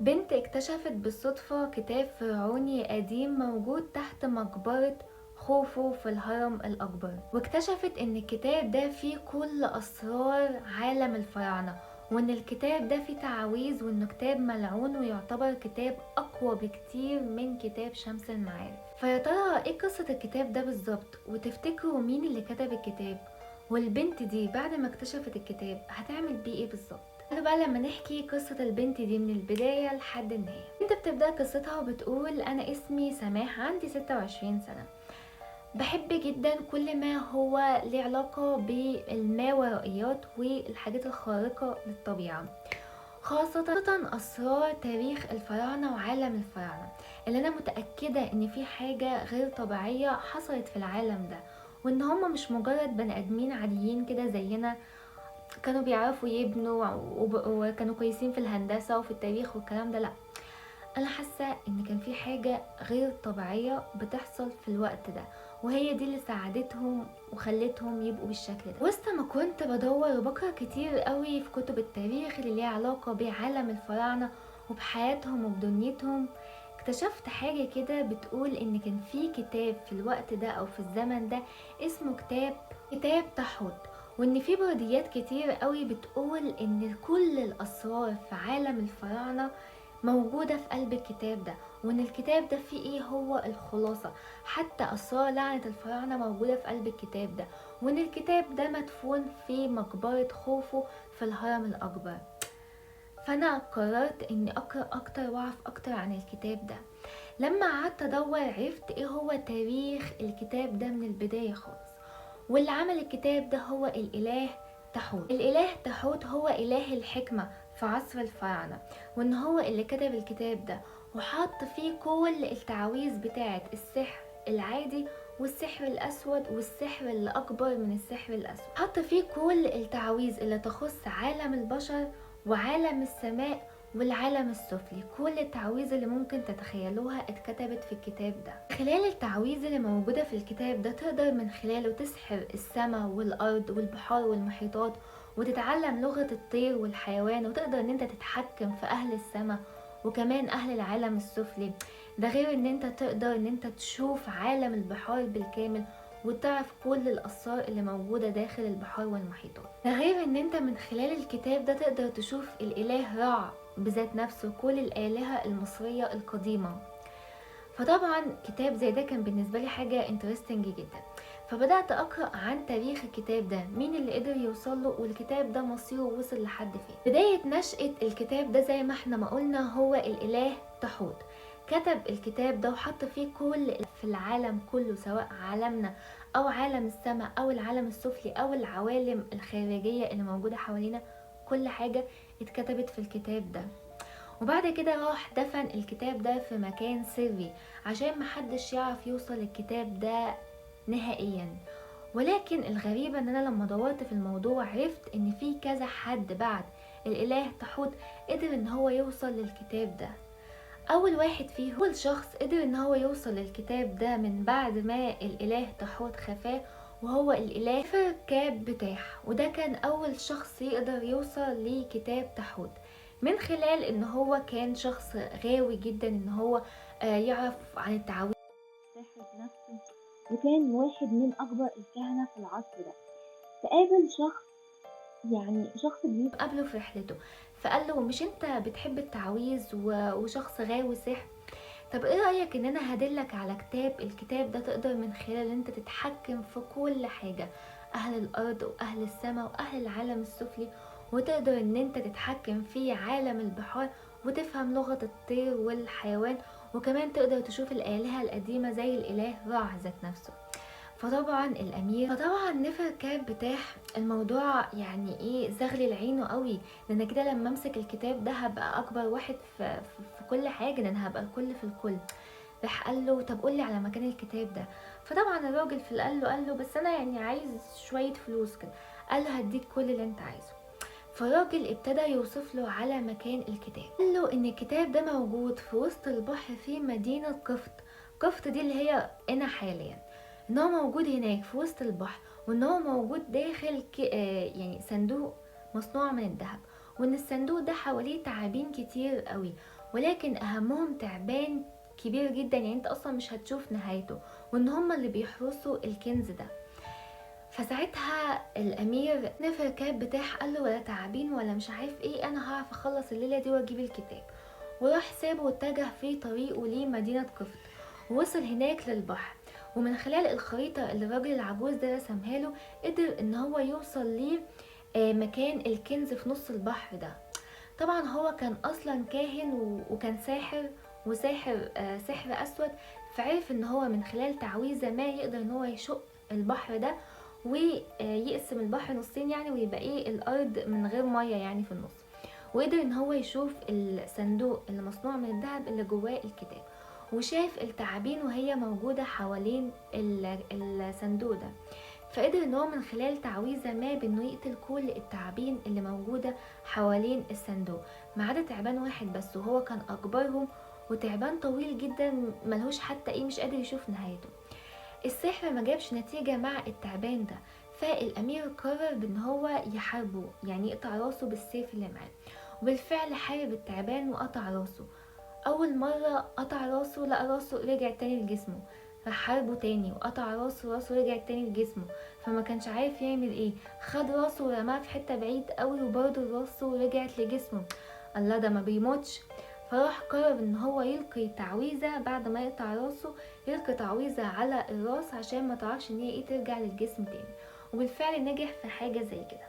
بنت اكتشفت بالصدفة كتاب فرعوني قديم موجود تحت مقبرة خوفو في الهرم الأكبر، واكتشفت ان الكتاب ده فيه كل أسرار عالم الفراعنة، وان الكتاب ده فيه تعاويذ، وانه كتاب ملعون ويعتبر كتاب أقوى بكتير من كتاب شمس المعارف. فيا ترى ايه قصة الكتاب ده بالظبط؟ وتفتكروا مين اللي كتب الكتاب؟ والبنت دي بعد ما اكتشفت الكتاب هتعمل بيه ايه بالظبط؟ تعالوا بقى لما نحكي قصة البنت دي من البداية لحد النهاية. البنت بتبدأ قصتها وبتقول: أنا اسمي سماح، عندي 26 سنة، بحب جدا كل ما هو ليه علاقة بالماورائيات والحاجات الخارقة للطبيعة، خاصة أسرار تاريخ الفراعنة وعالم الفراعنة، اللي أنا متأكدة إن في حاجة غير طبيعية حصلت في العالم ده، وإن هما مش مجرد بني آدمين عاديين كده زينا، كانوا بيعرفوا يبنوا وكانوا كويسين في الهندسة وفي التاريخ والكلام ده. لأ، أنا حاسة إن كان في حاجة غير طبيعية بتحصل في الوقت ده، وهي دي اللي ساعدتهم وخلتهم يبقوا بالشكل ده. وسط ما كنت بدور وبقرا كتير قوي في كتب التاريخ اللي ليها علاقة بعالم الفراعنة وبحياتهم وبدنيتهم، اكتشفت حاجة كده بتقول إن كان في كتاب في الوقت ده أو في الزمن ده اسمه كتاب تحوت، وإن في برديات كتير قوي بتقول إن كل الأسرار في عالم الفراعنة موجودة في قلب الكتاب ده، وإن الكتاب ده فيه إيه هو الخلاصة، حتى أسرار لعنة الفراعنة موجودة في قلب الكتاب ده، وإن الكتاب ده مدفون في مقبرة خوفو في الهرم الأكبر. فأنا قررت إني أقرأ أكتر وأعرف أكتر عن الكتاب ده. لما قعدت أدور عرفت إيه هو تاريخ الكتاب ده من البداية خالص، واللي عمل الكتاب ده هو الإله تحوت. الإله تحوت هو إله الحكمة في عصر الفراعنة، وإن هو اللي كتب الكتاب ده وحط فيه كل التعاويذ بتاعة السحر العادي والسحر الأسود والسحر اللي أكبر من السحر الأسود. حط فيه كل التعاويذ اللي تخص عالم البشر وعالم السماء والعالم السفلي، كل التعاويذ اللي ممكن تتخيلوها اتكتبت في الكتاب ده. خلال التعاويذ اللي موجودة في الكتاب ده تقدر من خلاله تسحر السماء والأرض والبحار والمحيطات، وتتعلم لغة الطير والحيوان، وتقدر ان انت تتحكم في أهل السماء وكمان أهل العالم السفلي. ده غير ان انت تقدر ان انت تشوف عالم البحار بالكامل وتعرف كل الأسرار اللي موجودة داخل البحار والمحيطات. ده غير ان انت من خلال الكتاب ده تقدر تشوف الإله رع بذات نفسه، كل الآلهة المصرية القديمة. فطبعا كتاب زي ده كان بالنسبة لي حاجة interesting جدا، فبدأت أقرأ عن تاريخ الكتاب ده، مين اللي قدر يوصل له، والكتاب ده مصيره وصل لحد فين. بداية نشأة الكتاب ده زي ما احنا ما قلنا هو الإله تحوت، كتب الكتاب ده وحط فيه كل في العالم كله، سواء عالمنا أو عالم السماء أو العالم السفلي أو العوالم الخارجية اللي موجودة حوالينا، كل حاجة اتكتبت في الكتاب ده. وبعد كده راح دفن الكتاب ده في مكان سري عشان محدش يعرف يوصل الكتاب ده نهائيا. ولكن الغريبة ان انا لما دورت في الموضوع عرفت ان في كذا حد بعد الاله تحوت قدر ان هو يوصل للكتاب ده. اول واحد فيه، اول شخص قدر ان هو يوصل للكتاب ده من بعد ما الاله تحوت خفاه، وهو الاله كاب بتاح، وده كان اول شخص يقدر يوصل لكتاب تحوت من خلال ان هو كان شخص غاوي جدا ان هو يعرف عن التعاويذ الساحر نفسه، وكان واحد من اكبر الكهنة في العصر ده. فقابل شخص، يعني شخص قابله في رحلته، فقال له مش انت بتحب التعاويذ وشخص غاوي سحر؟ طب ايه رأيك ان انا هدلك على كتاب، الكتاب ده تقدر من خلاله ان انت تتحكم في كل حاجة، اهل الارض واهل السماء واهل العالم السفلي، وتقدر ان انت تتحكم في عالم البحار وتفهم لغة الطير والحيوان، وكمان تقدر تشوف الآلهة القديمة زي الإله رع ذات نفسه. فطبعا الأمير، فطبعا نفر كاب بتاح الموضوع يعني ايه زغلل عينه قوي، لان كده لما امسك الكتاب ده هبقى اكبر واحد في كل حاجة، لان هبقى الكل في الكل. راح قال له طب قولي على مكان الكتاب ده. فطبعا الراجل في قال له بس انا يعني عايز شوية فلوس كده. قال له هديك كل اللي انت عايزه. فالراجل ابتدى يوصف له على مكان الكتاب، قال له ان الكتاب ده موجود في وسط البحر في مدينة قفط. قفط دي اللي هي انا حاليا، ان هو موجود هناك في وسط البحر، وان هو موجود داخل يعني صندوق مصنوع من الذهب، وان الصندوق ده حواليه تعابين كتير قوي، ولكن اهمهم تعبان كبير جدا، يعني انت اصلا مش هتشوف نهايته، وان هما اللي بيحرسوا الكنز ده. فساعتها الامير نفر كاب بتاعه قال له ولا تعابين ولا مش عارف ايه، انا هعرف اخلص الليلة دي واجيب الكتاب. وراح سابه واتجه في طريقه لمدينة قفط، ووصل هناك للبحر، ومن خلال الخريطة اللي الراجل العجوز ده رسمها له قدر ان هو يوصل ليه مكان الكنز في نص البحر ده. طبعا هو كان اصلا كاهن وكان ساحر، وساحر سحر اسود، فعرف ان هو من خلال تعويذه ما يقدر ان هو يشق البحر ده ويقسم البحر نصين يعني، ويبقى ايه الارض من غير مية يعني في النص. وقدر ان هو يشوف الصندوق اللي مصنوع من الذهب اللي جواه الكتاب، وشاف التعابين وهي موجودة حوالين الصندوق ده. فقدر ان هو من خلال تعويذه ما بانه يقتل كل التعابين اللي موجودة حوالين الصندوق ما عدا تعبان واحد بس، وهو كان اكبرهم، وتعبان طويل جدا ملهوش حتى ايه، مش قادر يشوف نهايته. السحر ما جابش نتيجة مع التعبان ده، فالامير قرر بان هو يحاربه، يعني يقطع راسه بالسيف اللي معاه. وبالفعل حارب التعبان وقطع راسه. اول مرة قطع راسه لقى راسه رجع تاني لجسمه، راح حاربه تاني وقطع راسه، راسه رجع تاني لجسمه، فما كانش عارف يعمل ايه. خد راسه ورماه في حتة بعيد قوي، وبرضه راسه رجعت لجسمه. الله ده ما بيموتش. فراح قرر ان هو يلقي تعويذه بعد ما يقطع راسه، يلقي تعويذه على الراس عشان ما تعرفش ان هي ايه ترجع للجسم تاني. وبالفعل نجح في حاجة زي كده،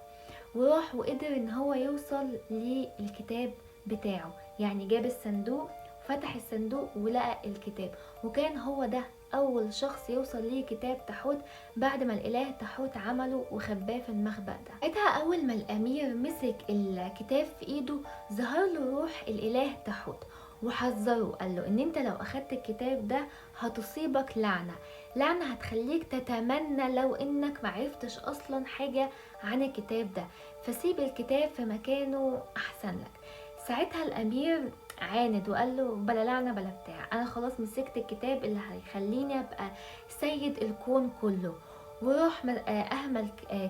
وراح وقدر ان هو يوصل للكتاب بتاعه. يعني جاب الصندوق، فتح الصندوق ولقى الكتاب، وكان هو ده اول شخص يوصل ليه كتاب تحوت بعد ما الاله تحوت عمله وخباه في المخبأ ده. ساعتها اول ما الامير مسك الكتاب في ايده ظهر له روح الاله تحوت وحذره، قال له ان انت لو اخدت الكتاب ده هتصيبك لعنة، لعنة هتخليك تتمنى لو انك معرفتش اصلا حاجة عن الكتاب ده، فسيب الكتاب في مكانه احسن لك. ساعتها الامير عاند وقال له بلا لعنة بلا بتاع، انا خلاص مسكت الكتاب اللي هيخليني ابقى سيد الكون كله. وراح اهمل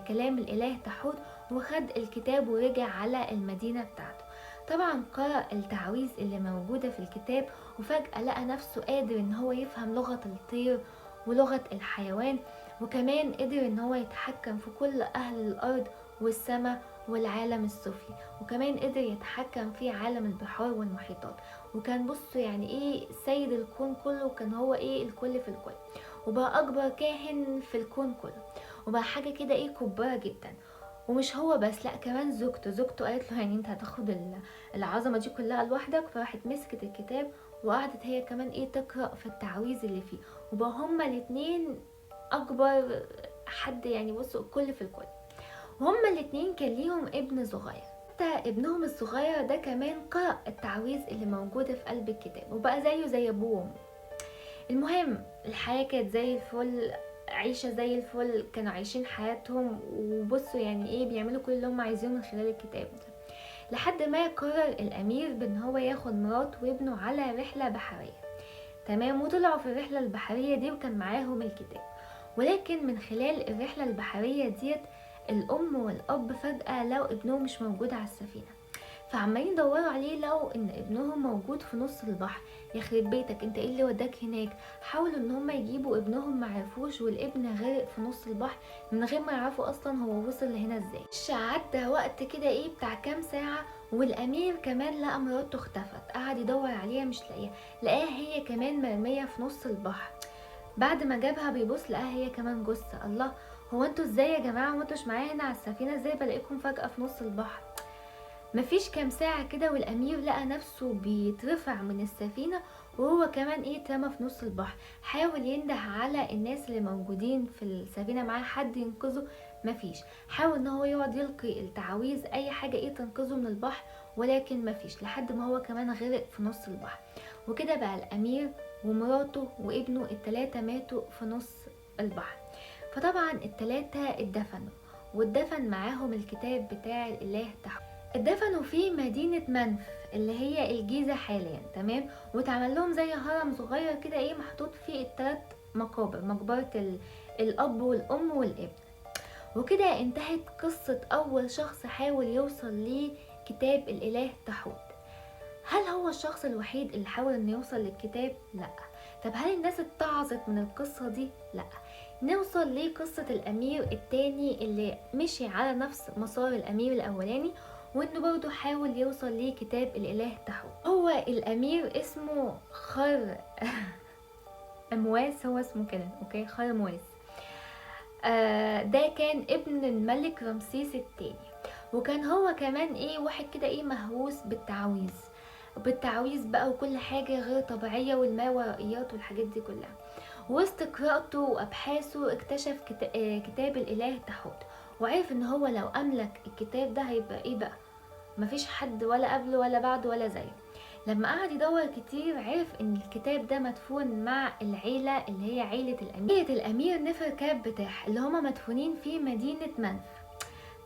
كلام الاله تحوت وخد الكتاب ورجع على المدينة بتاعته. طبعا قرأ التعويذ اللي موجودة في الكتاب، وفجأة لقى نفسه قادر ان هو يفهم لغة الطير ولغة الحيوان، وكمان قدر ان هو يتحكم في كل اهل الارض والسماء والعالم السفلي، وكمان قدر يتحكم في عالم البحار والمحيطات. وكان بصوا يعني ايه سيد الكون كله، وكان هو ايه الكل في الكل، وبقى اكبر كاهن في الكون كله، وبقى حاجة كده ايه كبيرة جدا. ومش هو بس، لا كمان زوجته قالت له يعني انت هتاخد العظمة دي كلها لوحدك، فراحت مسكت الكتاب وقعدت هي كمان ايه تقرأ في التعويذ اللي فيه، وبقى هما الاتنين اكبر حد يعني بصوا الكل في الكل. وهما الاتنين كان ليهم ابن صغير، حتى ابنهم الصغير ده كمان قرأ التعويذ اللي موجودة في قلب الكتاب وبقى زيه زي ابوه. المهم الحياة كانت زي الفل، عيشة زي الفل، كانوا عايشين حياتهم وبصوا يعني ايه بيعملوا كل اللي هم عايزينه من خلال الكتاب ده، لحد ما قرر الامير بان هو ياخد مراته وابنه على رحلة بحرية. تمام، وطلعوا في الرحلة البحرية دي وكان معاهم الكتاب، ولكن من خلال الرحلة البحرية ديت الام والاب فجأة لو ابنهم مش موجود على السفينة، فعمالين يدوروا عليه لو ان ابنهم موجود في نص البحر. يخرب بيتك انت ايه اللي وداك هناك؟ حاولوا ان هم يجيبوا ابنهم ما عرفوش، والابن غرق في نص البحر من غير ما يعرفوا اصلا هو وصل لهنا ازاي. عدى وقت كده ايه بتاع كام ساعة، والامير كمان لقى مراته اختفت، قعد يدور عليها مش لاقيها، لقاها هي كمان مرمية في نص البحر. بعد ما جابها بيبص لقاها هي كمان جثة. الله، هو انتوا ازاي يا جماعة وانتوا مش معايا هنا على السفينة؟ ازاي بلاقيكم فجأة في نص البحر؟ مفيش كام ساعة كده والأمير لقى نفسه بيترفع من السفينة، وهو كمان ايه اترمى في نص البحر. حاول ينده على الناس اللي موجودين في السفينة معاه حد ينقذه، مفيش. حاول ان هو يقعد يلقي التعاويذ اي حاجة ايه تنقذه من البحر، ولكن مفيش، لحد ما هو كمان غرق في نص البحر. وكده بقى الأمير ومراته وابنه التلاتة ماتوا في نص البحر. فطبعا التلاتة اتدفنوا، واتدفن معاهم الكتاب بتاع الإله تحوت. اتدفنوا في مدينة منف اللي هي الجيزة حاليا، تمام، واتعمل لهم زي هرم صغير كده ايه محطوط فيه التلات مقابر، مقبرة الأب والأم والابن. وكده انتهت قصة أول شخص حاول يوصل لكتاب الإله تحوت. هل هو الشخص الوحيد اللي حاول انه يوصل للكتاب؟ لا. طب هل الناس اتعظت من القصة دي؟ لا. نوصل لقصة الأمير التاني اللي مشي على نفس مسار الأمير الأولاني، وانه برضه حاول يوصل لكتاب الإله تحوت. هو الأمير اسمه خر أمواس، هو اسمه كده، okay، خرمواس. ده كان ابن الملك رمسيس الثاني، وكان هو كمان ايه، واحد كده ايه، مهووس بالتعويذ، بالتعويذ بقى وكل حاجة غير طبيعية والماورائيات والحاجات دي كلها. وسط قراءته وأبحاثه اكتشف كتاب الإله تحوت، وعرف ان هو لو أملك الكتاب ده هيبقى ايه بقى، مفيش حد ولا قبله ولا بعده ولا زيه. لما قعد يدور كتير عرف ان الكتاب ده مدفون مع العيلة اللي هي عيلة الأمير، عيلة الأمير نفركاب بتاح، اللي هما مدفونين في مدينة منف.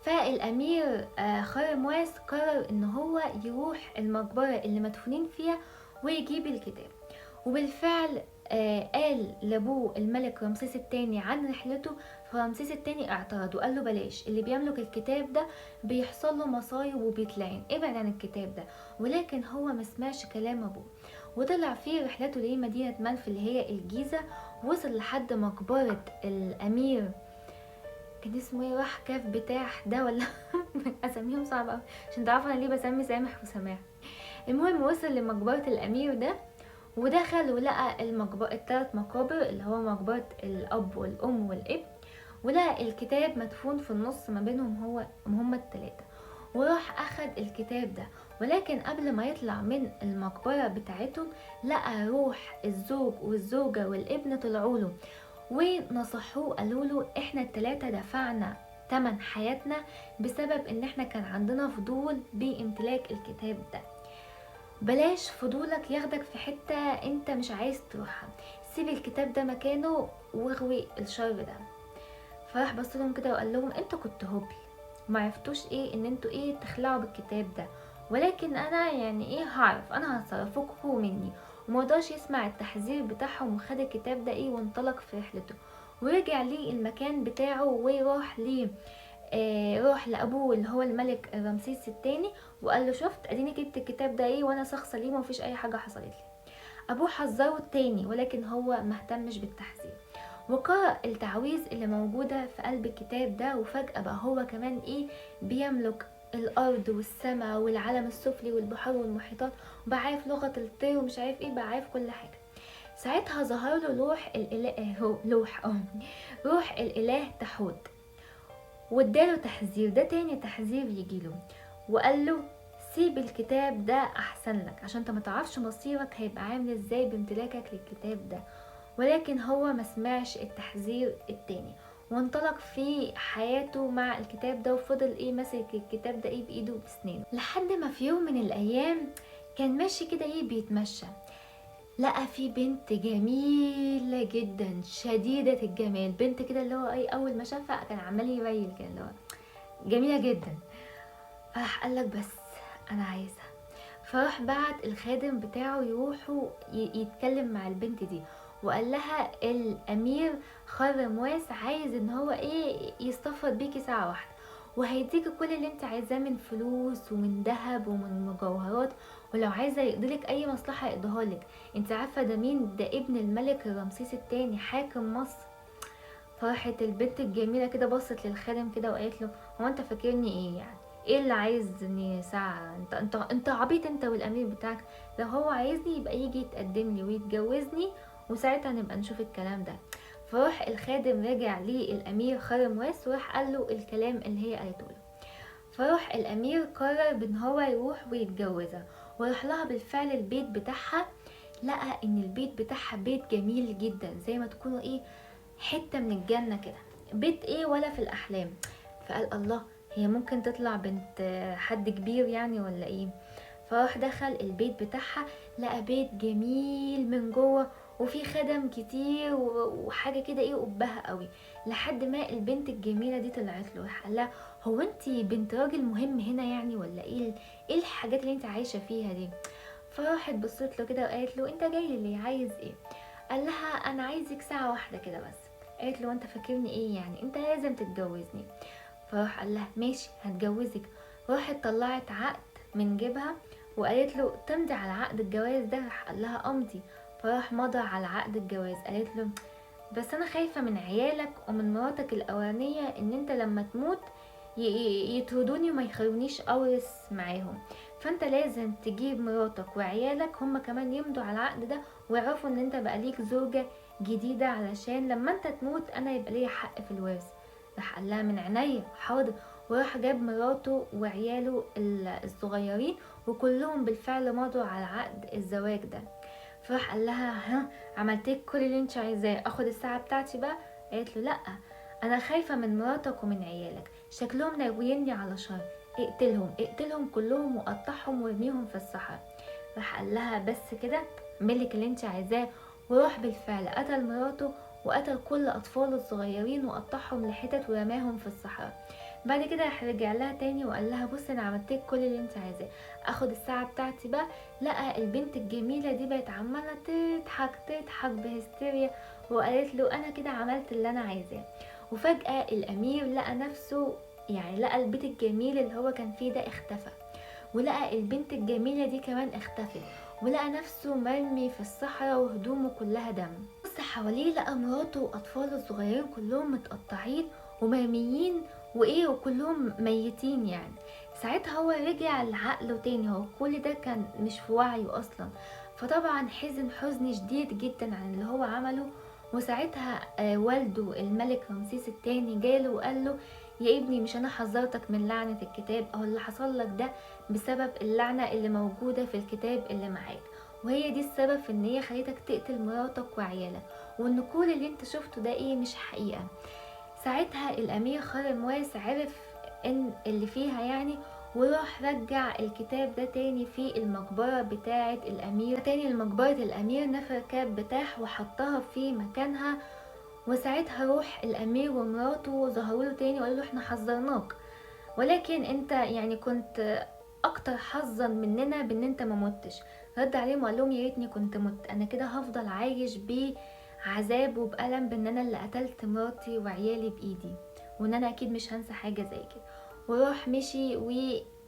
فالأمير خرمواس قرر ان هو يروح المقبرة اللي مدفونين فيها ويجيب الكتاب. وبالفعل قال لابوه الملك رمسيس الثاني عن رحلته، فرمسيس الثاني اعترض وقال له بلاش، اللي بيملك الكتاب ده بيحصل له مصايب وبيتلعن، ابعد عن الكتاب ده. ولكن هو ما سمعش كلام ابوه، وطلع في رحلته لمدينة منف اللي هي الجيزة. وصل لحد مقبرة الأمير، كان اسمه ايه، راح كاف بتاح ده ولا اساميهم صعبة قوي عشان تعرفوا انا ليه بسمي سامح وسماح. المهم وصل لمقبرة الأمير ده ودخل ولقى الثلاث مقابر اللي هو مقبرة الأب والأم والابن، ولقى الكتاب مدفون في النص ما بينهم هو هما الثلاثة، وراح أخد الكتاب ده. ولكن قبل ما يطلع من المقبرة بتاعتهم لقى روح الزوج والزوجة والابن طلعوا له ونصحوه، قالوا له احنا الثلاثة دفعنا تمن حياتنا بسبب ان احنا كان عندنا فضول بامتلاك الكتاب ده، بلاش فضولك ياخدك في حتة انت مش عايز تروحها، سيب الكتاب ده مكانه واغوي الشر ده. فراح بص لهم كده وقال لهم انتوا كنتوا هبل، ما عرفتوش ايه ان انتوا ايه تخلعوا بالكتاب ده، ولكن انا يعني ايه هعرف، انا هتصرفكم مني. ومرضاش يسمع التحذير بتاعهم، وخد الكتاب ده ايه وانطلق في رحلته، ورجع ليه المكان بتاعه وراح ليه راح لابوه اللي هو الملك رمسيس الثاني وقال له شفت اديني جبت الكتاب ده ايه وانا شخص سليم ومفيش اي حاجه حصلت لي. ابوه حذره التاني ولكن هو مهتمش بالتحذير، وقرأ التعويذ اللي موجوده في قلب الكتاب ده، وفجأة بقى هو كمان ايه بيملك الارض والسماء والعالم السفلي والبحار والمحيطات، وبقى عارف لغه الطير ومش عارف ايه، بقى عارف كل حاجه. ساعتها ظهر له لوح الاله، روح الاله تحوت، واداله تحذير، ده تاني تحذير يجيله، وقال له سيب الكتاب ده احسن لك عشان انت ما تعرفش مصيرك هيبقى عامل ازاي بامتلاكك للكتاب ده. ولكن هو ما سمعش التحذير التاني وانطلق في حياته مع الكتاب ده، وفضل ايه ماسك الكتاب ده ايه بايده وبسنانه، لحد ما في يوم من الايام كان ماشي كده ايه بيتمشى، لقى في بنت جميلة جدا شديدة الجمال، بنت كده اللي هو ايه اول ما شافها كان عمال يميل كده اللي هو جميلة جدا. فراح قالك بس انا عايزها، فراح بعت الخادم بتاعه يروحوا يتكلم مع البنت دي، وقال لها الامير خرمواس عايز ان هو ايه يستفرد بيكي ساعة واحدة، وهيديكي كل اللي انت عايزاه من فلوس ومن ذهب ومن مجوهرات، ولو عايزه يقضيلك اي مصلحه يقضيها لك. انت عارفه ده مين؟ ده ابن الملك رمسيس الثاني حاكم مصر. فراحت البنت الجميله كده بصت للخادم كده وقالت له هو انت فاكرني ايه يعني؟ ايه اللي عايزني ساعه؟ انت انت انت عبيط انت والامير بتاعك، لو هو عايزني يبقى يجي يتقدم لي ويتجوزني وساعتها نبقى نشوف الكلام ده. فراح الخادم رجع للامير خرمواس وراح قال له الكلام اللي هي قالته له. فراح الامير قرر بان هو يروح ويتجوزها، وراح لها بالفعل البيت بتاعها. لقى ان البيت بتاعها بيت جميل جدا زي ما تكونوا ايه حتة من الجنة كده، بيت ايه ولا في الاحلام. فقال الله، هي ممكن تطلع بنت حد كبير يعني ولا ايه؟ فراح دخل البيت بتاعها، لقى بيت جميل من جوه وفي خدم كتير وحاجه كده ايه قبها قوي. لحد ما البنت الجميله دي طلعت له قال لها هو انت بنت راجل مهم هنا يعني ولا ايه؟ ايه الحاجات اللي انت عايشه فيها دي؟ فراحت بصت له كده وقالت له انت جاي ليه، عايز ايه؟ قال لها انا عايزك ساعه واحده كده بس. قالت له انت فاكرني ايه يعني؟ انت لازم تتجوزني. فراح قال لها ماشي هتجوزك. راحت طلعت عقد من جيبها وقالت له تمضي على عقد الجواز ده؟ راح قال لها امضي. فراح مضى على عقد الجواز. قالت له بس انا خايفة من عيالك ومن مراتك الاولانية ان انت لما تموت يطردوني وما يخلونيش اورث معاهم، فانت لازم تجيب مراتك وعيالك هم كمان يمضوا على العقد ده ويعرفوا ان انت بقى ليك زوجة جديدة، علشان لما انت تموت انا يبقى ليا حق في الورث. راح قال لها من عينيا حاضر، وراح جاب مراته وعياله الصغيرين وكلهم بالفعل مضوا على عقد الزواج ده. فراح قال لها ها عملت كل اللي انت عايزاه، اخد الساعة بتاعتي بقى؟ قالت له لا، انا خايفة من مراتك ومن عيالك، شكلهم ناوييني على شر، اقتلهم اقتلهم كلهم وقطعهم وارميهم في الصحراء. راح قال لها بس كده ملك اللي انت عايزاه، وراح بالفعل قتل مراته وقتل كل اطفاله الصغيرين وقطعهم لحتت ورماهم في الصحراء. بعد كده راح رجع لها تاني وقال لها بصي انا عملت كل اللي انت عايزاه، اخد الساعة بتاعتي بقى. لقى البنت الجميلة دي بقت عماله تضحك تضحك بهستيريا، وقالت له انا كده عملت اللي انا عايزاه. وفجاة الامير لقى نفسه، يعني لقى البيت الجميل اللي هو كان فيه ده اختفى، ولقى البنت الجميلة دي كمان اختفت، ولقى نفسه مرمي في الصحراء وهدومه كلها دم. بص حواليه لقى مراته واطفاله الصغيرين كلهم متقطعين ومرميين وايه وكلهم ميتين. يعني ساعتها هو رجع لعقله تاني، هو كل ده كان مش في وعيه اصلا. فطبعا حزن حزن شديد جدا عن اللي هو عمله. وساعتها والده الملك رمسيس الثاني جاله وقال له يا ابني مش انا حذرتك من لعنة الكتاب، او اللي حصل لك ده بسبب اللعنة اللي موجودة في الكتاب اللي معاك، وهي دي السبب في ان هي خليتك تقتل مراتك وعيالك، وان كل اللي انت شفته ده ايه مش حقيقة. ساعتها الامير خرمواس عرف ان اللي فيها يعني، وراح رجع الكتاب ده تاني في المقبرة بتاعة الامير، تاني لمقبرة الامير نفركاب بتاح، وحطها في مكانها. وساعتها روح الامير ومراته ظهروا له تاني وقالوا له احنا حذرناك، ولكن انت يعني كنت اكتر حظا مننا بان انت ما متش. رد عليهم وقال لهم يا ريتني كنت مت، انا كده هفضل عايش بعذاب وبألم بان انا اللي قتلت مراتي وعيالي بايدي، وان انا اكيد مش هنسى حاجة زي كده. وراح مشي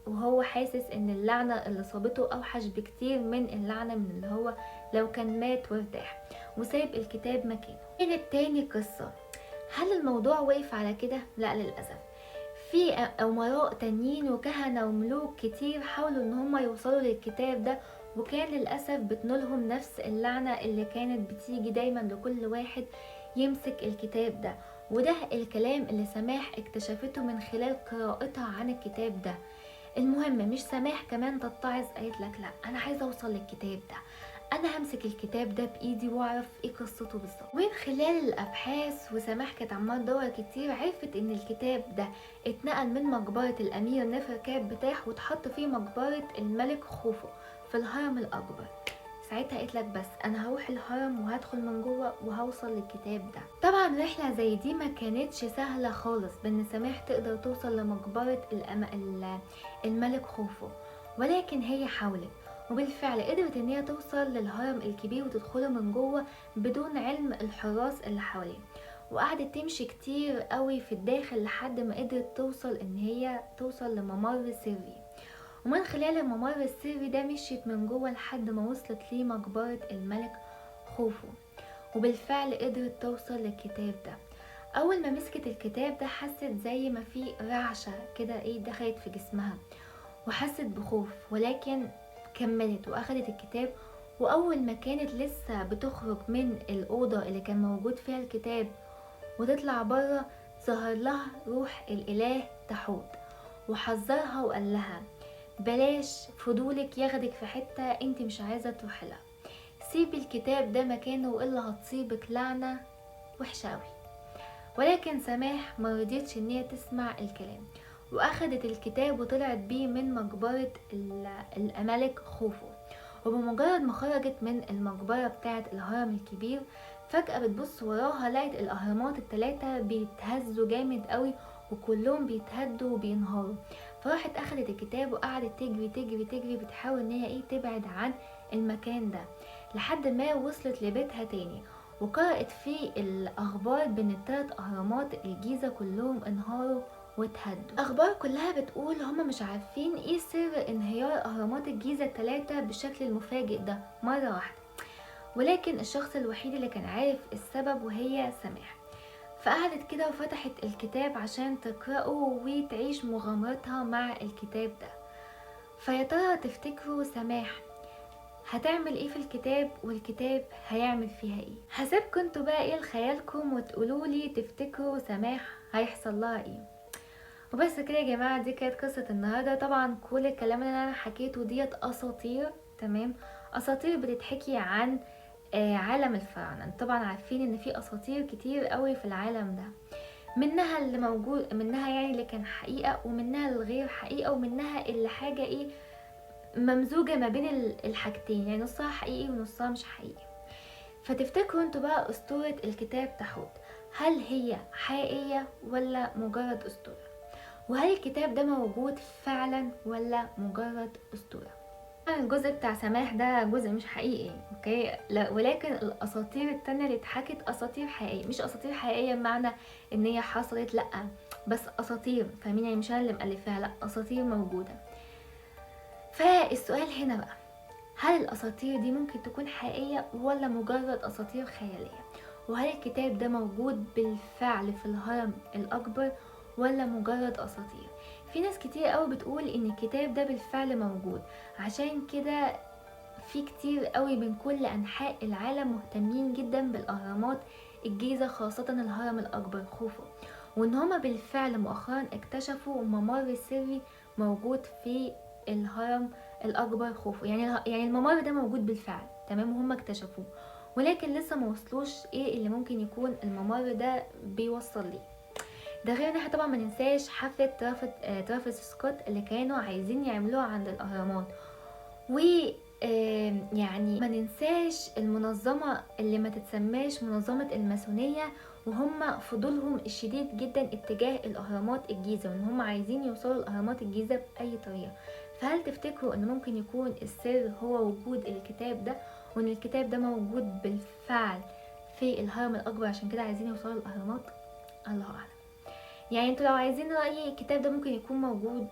وهو حاسس ان اللعنة اللي صابته اوحش بكتير من اللعنة من اللي هو لو كان مات وارتاح، وسايب الكتاب مكانه. كانت تاني قصة. هل الموضوع واقف على كده؟ لا للأسف، في أمراء تانيين وكهنة وملوك كتير حاولوا ان هم يوصلوا للكتاب ده، وكان للأسف بتنولهم نفس اللعنة اللي كانت بتيجي دايما لكل واحد يمسك الكتاب ده. وده الكلام اللي سماح اكتشفته من خلال قراءتها عن الكتاب ده. المهم مش سماح كمان تتعظ، قالت لك لا انا عايزه اوصل للكتاب ده، انا همسك الكتاب ده بايدي واعرف ايه قصته بالظبط. ومن خلال الابحاث وسماح كانت عماله تدور كتير، عرفت ان الكتاب ده اتنقل من مقبره الامير نفركاب بتاح واتحط في مقبره الملك خوفو في الهرم الاكبر. ساعتها قالت لك بس انا هروح الهرم وهدخل من جوه وهوصل للكتاب ده. طبعا رحله زي دي ما كانتش سهلة خالص بان سماح تقدر توصل لمقبره الملك خوفو، ولكن هي حاولت وبالفعل قدرت ان هي توصل للهرم الكبير وتدخله من جوه بدون علم الحراس اللي حواليه. وقعدت تمشي كتير قوي في الداخل لحد ما قدرت توصل ان هي توصل لممر سري، ومن خلال الممر السري ده مشيت من جوه لحد ما وصلت لمقبرة الملك خوفو، وبالفعل قدرت توصل للكتاب ده. اول ما مسكت الكتاب ده حست زي ما في رعشة كده ايه دخلت في جسمها، وحست بخوف، ولكن كملت واخدت الكتاب. واول ما كانت لسه بتخرج من الاوضة اللي كان موجود فيها الكتاب وتطلع بره، ظهر لها روح الاله تحوت وحذرها وقال لها بلاش فضولك ياخدك في حتة انت مش عايزة تروحي لها، سيبي الكتاب ده مكانه والا هتصيبك لعنة وحشة قوي. ولكن سماح ما رضيتش ان هي تسمع الكلام، واخدت الكتاب وطلعت بيه من مقبرة الملك خوفو. وبمجرد ما خرجت من المقبرة بتاعة الهرم الكبير، فجأة بتبص وراها لقت الاهرامات الثلاثة بيتهزوا جامد قوي وكلهم بيتهدوا وبينهاروا. فراحت اخدت الكتاب وقعدت تجري تجري تجري بتحاول ان هي ايه تبعد عن المكان ده لحد ما وصلت لبيتها تاني، وقرأت في الاخبار بان الثلاث اهرامات الجيزة كلهم انهاروا واتهدوا. الاخبار كلها بتقول هما مش عارفين ايه سر انهيار اهرامات الجيزة الثلاثة بالشكل المفاجئ ده مرة واحدة، ولكن الشخص الوحيد اللي كان عارف السبب وهي سماح. فقعدت كده وفتحت الكتاب عشان تقرأه وتعيش مغامرتها مع الكتاب ده. فيا ترى تفتكروا سماح هتعمل ايه في الكتاب، والكتاب هيعمل فيها ايه؟ هسيبكم انتوا بقى ايه لخيالكم وتقولولي تفتكروا سماح هيحصل لها ايه. وبس كده يا جماعة، دي كانت قصة النهاردة. طبعا كل الكلام اللي انا حكيته ديت اساطير، تمام؟ اساطير بتتحكي عن عالم الفراعنة. طبعا عارفين ان في اساطير كتير قوي في العالم ده، منها اللي موجود، منها يعني اللي كان حقيقة، ومنها الغير حقيقة، ومنها اللي حاجة ايه ممزوجة ما بين الحاجتين، يعني نصها حقيقي ونصها مش حقيقي. فتفتكروا انتوا بقى أسطورة الكتاب تحوت هل هي حقيقية ولا مجرد أسطورة؟ وهل الكتاب ده موجود فعلا ولا مجرد أسطورة؟ الجزء بتاع سماح ده جزء مش حقيقي، okay؟ لا، ولكن الاساطير التانية اللي اتحكت اساطير حقيقية، مش اساطير حقيقية بمعنى ان هي حصلت، لا، بس اساطير، فاهمين؟ يعني مش انا اللي مؤلفاها، لا، اساطير موجودة. فالسؤال هنا بقى، هل الاساطير دي ممكن تكون حقيقية ولا مجرد اساطير خيالية؟ وهل الكتاب ده موجود بالفعل في الهرم الاكبر ولا مجرد اساطير؟ في ناس كتير قوي بتقول ان الكتاب ده بالفعل موجود، عشان كده في كتير قوي من كل انحاء العالم مهتمين جدا بالاهرامات الجيزة، خاصة الهرم الاكبر خوفو، وان هما بالفعل مؤخرا اكتشفوا ممر سري موجود في الهرم الاكبر خوفو، يعني الممر ده موجود بالفعل، تمام؟ وهم اكتشفوه، ولكن لسه ما وصلوش ايه اللي ممكن يكون الممر ده بيوصل ليه. ده غير ان احنا طبعا ما ننساش حفلة ترافيس سكوت اللي كانوا عايزين يعملوها عند الاهرامات، و يعني ما ننساش المنظمة اللي ما تتسماش منظمة الماسونية، وهم فضولهم الشديد جدا اتجاه الاهرامات الجيزة، وان هم عايزين يوصلوا لاهرامات الجيزة بأي طريقة. فهل تفتكروا ان ممكن يكون السر هو وجود الكتاب ده، وان الكتاب ده موجود بالفعل في الهرم الاكبر عشان كده عايزين يوصلوا للاهرامات؟ الله اعلم. يعني انتوا لو عايزين رأيي، الكتاب ده ممكن يكون موجود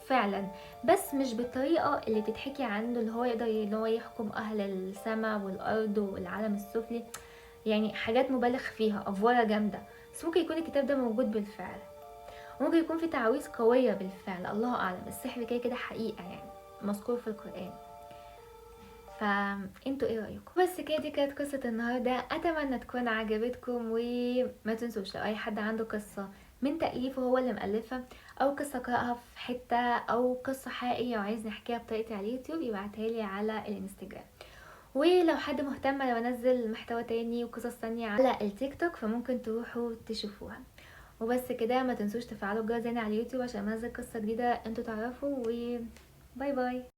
فعلا، بس مش بالطريقة اللي تتحكي عنه، اللي هو يقدر اللي هو يحكم اهل السماء والارض والعالم السفلي، يعني حاجات مبالغ فيها، افوره جامدة. بس ممكن يكون الكتاب ده موجود بالفعل، ممكن يكون في تعاويذ قوية بالفعل، الله اعلم. السحر كده كده حقيقة يعني مذكور في القرآن. فانتوا ايه رايكم؟ بس كده دي كانت قصة النهارده، اتمنى تكون عجبتكم. وما تنسوش لو اي حد عنده قصة من تأليفه هو اللي مؤلفها، او قصة قرأها في حتة، او قصة حقيقية وعايز نحكيها بطريقتي على اليوتيوب، يبعتها لي على الانستجرام. ولو حد مهتم لو انزل محتوى تاني وقصص تانية على التيك توك فممكن تروحوا تشوفوها. وبس كده، ما تنسوش تفعلوا الجرس هنا على اليوتيوب عشان انزل قصة جديدة انتوا تعرفوا. و bye bye.